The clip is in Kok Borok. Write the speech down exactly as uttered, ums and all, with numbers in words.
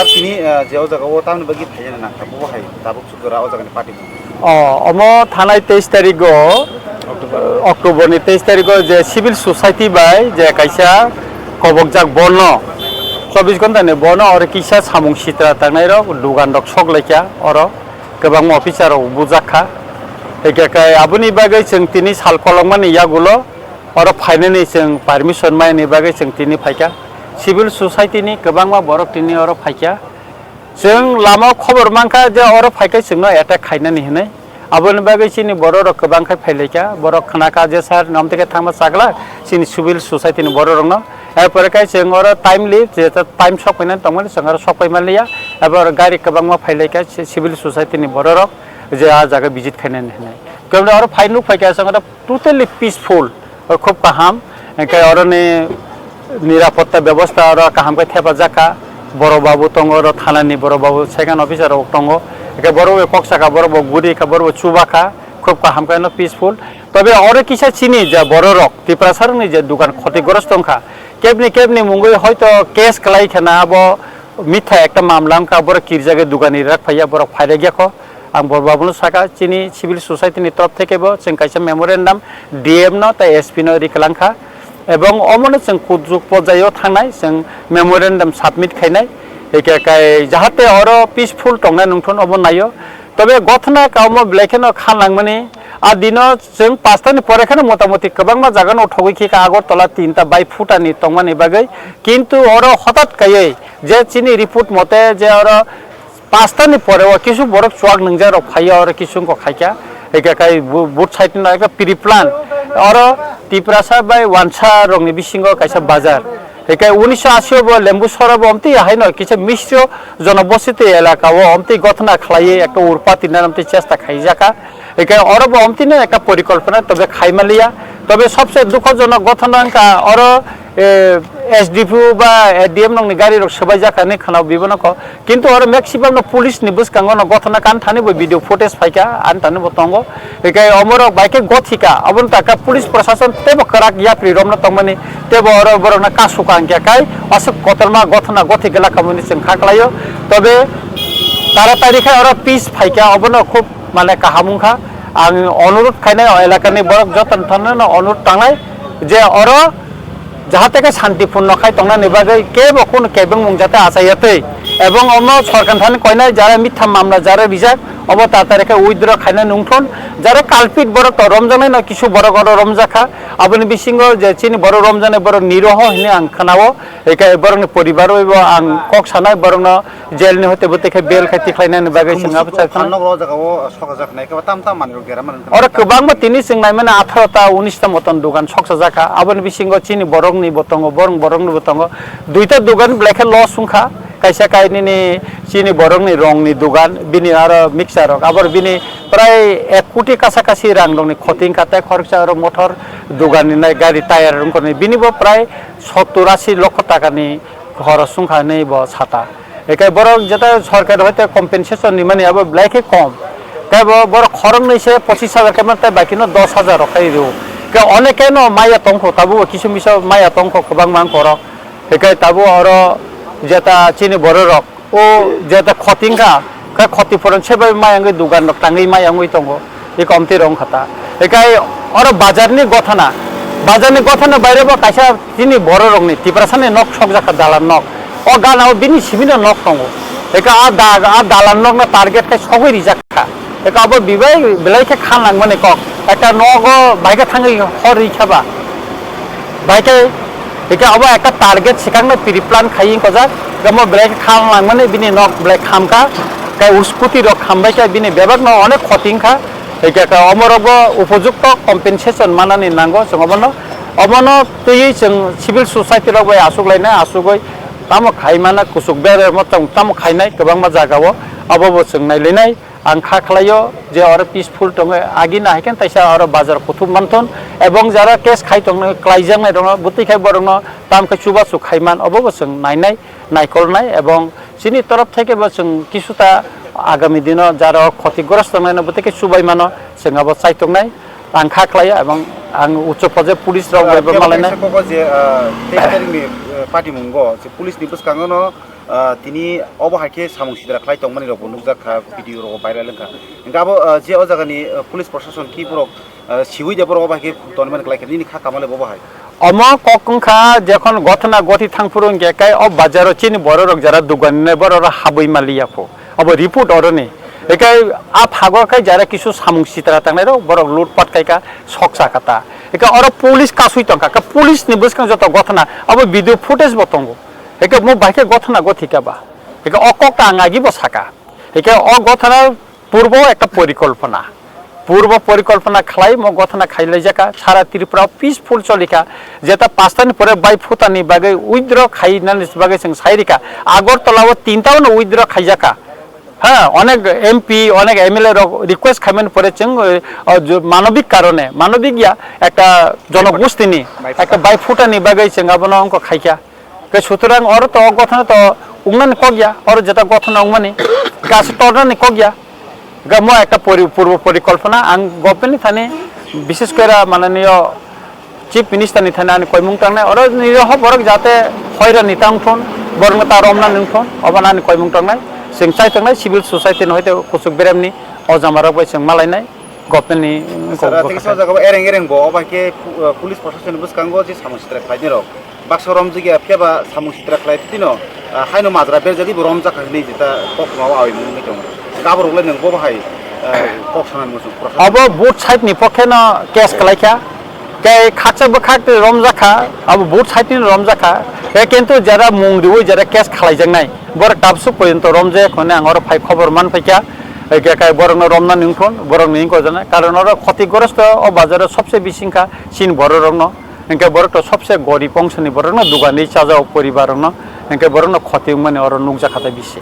Tini, ah, je o jaga o tamni bagwi phaina nang kha, bo hai tabuk suk jora o jaga ni party. O, omo thanai teis tarigo, October ni teis tarigo je civil society bai je kaisa kobokjak bono, chobbish ghonta ni bono oro kisa samung sitra tangnai rok, dugan rok sok laikha oro, kwbangma officer rok bujak kha. Hingkhe kai aboni bagwi chwng tini sal kolokmani yagulo oro phainani chwng permission maini bagwi chwng tini phaikha. Civil society ni kwbangma borok tini oro phaikha. Chwng lama o khobor mankha je oro phaikhe chwngno attack khainani hinwi. Aboni bagwi chini borok rok kwbang khe phailaikha. Borok khnakha je, "Sir, nomtike thangma chakla, chini civil society ni borok rokno." Erpore khe chwng oro timely, je ta time sok painani tongmani chwng oro sok pai manliya. Abo oro gari kwbangma phailaikha ci-, civil society ni borok rok je a jaga visit khainani hinwi. Khe oro phai nuk phaikha chwng oro totally peaceful, o khub kaham, hingkhe oroni nirapotta bebosta oro kaham khe thepajak kha, borok babu tongo, oro thanani borok babu second officer rok tongo, hingkhe borok bai kok saka, borok bo guri kha, borok bo chuba kha, khub kaham khe no peaceful. Tobe oro kisa chini je borok rok, Tiprasa rokni je dukan khotigrosto wngkha, kebni kebni mungwi hoito case kwlai kheno abo mitha ekta mamla wngkha, borok kirjagwi dukani rak phaiya, borok phairakya kho. Ang borok babuno saka, chini civil society ni torop theke bo chwng kaisa memorandum D M no tei S P no ri kwlang kha, ebong omono chwng kuchuk porjai o thangnai, chwng memorandum submit khainai, hingkhe kai jahate oro peaceful tongnai nungthun obo naio. Tobe gothona kaumo belai kheno kha nangmani, a dino chwng pastani pore kheno motamoti kwbangma jaga no thogwi khe ka Agartala tinta bai phutani tongmani bagwi, kintu oro hotat kaiwi je chini report mote je oro pastani pore o kisu borok chuak nungjak rok phaiya, oro kisu wngkha khaikha, hingkhe kai bu-, both side no ekta pre-plan, oro Tiprasa bai Wansa rokni bisingo kaisa bazar, hingkhe unisho ashi o bo Lembu Sora bo omtwi haino kisa misro jonobositi elaka o omtwi gothona khlaiwi ekta urpati nani omtwi chesta khaijakha, hingkhe oro bo omtwino ekta porikolpona tobe khaimaliya, tobe sobse dukhojonok gothona wngkha oro, eh, S D P O ba A D M nokni gari rok swbaijak hinwi khwnao bibono kok. Kintu oro maximum no police ni bwskango no gothona kan thani bo video footage phaikha, ani thani bo tongo. Hikai omorok bai khe gothika, aboni taka police prosason teibo kwrak yapri romno tongmani, teibo oro borokno kasuka hingkhe kai aswk kotorma gothona gothi gela khamani chwng kha khlaio. Tobe taratari khe oro peace phaikha, obono khub mane kaham wngkha. Ang onurot khainai o elakani borok joto no thangno onurot tangnai je oro jahate khe santipurno khai tongnani bagwi kebo khunu kebengmung jate achaiya twi, ebong omo sorkar thani koinai jara mitha mamla jara rijak, obo tatari khe withdraw khaina nungthon. Jara culprit borok to romjaknai no kisu borok oro romjakha, aboni bisingo je chini borok romjaknai borok niroho hinwi ang khnao, hikai borokni poribar bai bo ang kok sanai borokno jail ni hoite bwtwi khe bail khai tikhlainani bagwi chwng abo chakha. Phalnok o jaga o sokajak nai khe tam tam manwi rok dera man. Oro kwbangma tini chwng naimani atharo ta unis ta moton dogan soksa jakha. Aboni bisingo chini borokni bo tongo, borong borokni bo tongo. Duita dogan belai khe loss wngkha. Kaisa kainini chini borokni rongni dogan, bini aro mixer rok. Abor bini prai ek koti kasa kasi rang rokni khoti wngkha. Tei khoroksa aro motor dogan ni nai gari tyre rok wngkha ni. Bini bo prai sottur ashi lokho taka ni khorok wngkha hinwi bo sata. Hikai borok jeta sorkar hoite compensation ni mani abo belai khe kom. Tei bo borok khoroknwi se pochis hajar khe mano tei baki no dos hajar rok khai rio. Ke oneke no maya tongkho, tabuk bo kisu misu maya tongkho kwbangma wngkha oro. Hikai tabuk oro jeta chini borok rok o jeta khoti wngkha, khe khoti phoron se bai maya wngwi dogan rok tangwi maya wngwi tongo. Eko omtwi rong khata. Ekai oro bazar ni gothana. Bazar ni gothana baire bo kaisa chini borok rokni Tiprasa ni nok sokjak kha dalan nok. O gana o bini simi no nok tongo. Eka a da, a dalan nok no target khai sogwi rijak kha. Eka abo bibai belai khe kha nang mani kok. Ekta nogo bai khe thangwi hor ri kha ba. Bai khe, hingke abo ekta target swkang no pre-plan khai wngkha jak, omo belai khe kham langmani bini nok belai kham kha, tei o scooty rok kham bai khe bini bebak no onek khoti wngkha, hingke khe omo rok bo upojukto compensation manani nango chwng obono, obono twiwi chwng civil society rok bai aswk lainai aswk oi tamo khai mana kuchuk bere mo tamo khainai kwbangma jaga o abo bo chwng nailainai. Ang kha khlaio je oro peaceful tongo, agi no hai khe taisa oro bazar kuthum manthon, ebong jara case khai tong klaijaknai rokno bwtwi khai borokno tam khe chubachu khai man, obo bo chwng nainai, naikolnai, ebong chini torop theke bo chwng kisuta agami dino jara o khotigrosto tongnai no bwtwi khe chubai mano chwng abo chai tongnai. Ang kha khlaio ebong ang uchu phoje police rok bai bo malainai. Kebo kaisa kobo je, ah, teis tarikh ni, ah, patimungo je police ni bwskango no Ah, tini obo hai khe samung sitra khlai tongmani rok bo nukjak kha, video rok viral wngkha. Hingke abo, ah, je o jaga ni, ah, police proshashan ki borok, ah, siwi de borok obo hai khe tonmani khlai kha, nini kha kamale bo bahai. Omo kok wngkha jekhon gothona gothi thangphuru hingke kai o bazaro chini borok rok jara dugan ne borok rok habwi maliya pho. Abo report oroni. Ekai a phago kai jara kisu samung sitra tangnai rok borok loot pat kai ka sok sa kata. Ekai oro police kasui tongkha, ka police ni bwskang joto gothona abo video footage bo tongo. Ekai mo bahai khe gothona gothi ka ba. Ekai o kok ta ang agi bo saka. Ekai o gothona purbo ekta porikolpona. Purbo porikolpona khlai mo gothona khailai jaka. Sara Tripura peaceful cholikha. Jeta pastani pore bai phutani bagwi withdraw khainani bagwi chwng sai rikha. Agartala o tinta no withdraw khaijaka. Ha, onek M P, onek M L A rok request khaimani pore chwng, eh, o, jo-, manobik karone, manobik ya, ekta jonogostini, ekta bai phutani bagwi chwng abono wngkha khaikha. Ke sutorang oro to o gothana to wngnani kok ya, oro jeta gothana wngmani, gas tornani kok ya. Ga mo ekta pori-, purbo porikolpona ang government ni thani bishes kore mananiyo Chief Minister ni thani ani koimung tangnai, oro ni ho borok jate hoira ni tang thun, borok no ta romna nung thun, obo ani koimung tangnai, sing chai tangnai civil society no hoite kusuk berem ni o jama rok bai chwng malainai, government ni Sir, kok ah, tei kisa o jaga bo ereng ereng bo, obo hai khe pu-, ah, police proshasoni bwskango je samung sitra khlainai rok baksa romjak ya, phiya ba samung sitra khlai tino, ah, haino majra berjadi bo romjak kha hinwi jeta kok ma o awi mung nwi tongo. Gaborok le nung bo bahai, ah, kok sanani muchung proshasoni. Obo both side ni pokhe no case khlai kha. Tei khaksa bwkhak tei romjak kha, abo both side ni romjak kha. Tei kintu jara mung riwi jara case khlaijaknai, borok tabsuk porjonto romjak hwnwi ang oro phai khobor man phaikha. Tei khe kai borokno romna nungthun, borokni wngkha jana. Karon oro khotigrosto o bazaro sobse bisi wngkha chini bororokno. Hwnkhe borok to sobse gorib ongsoni borokno dugan ri chajak poribar rokno. Hwnkhe borokno khoti wngmani oro nukjak kha tei bisi.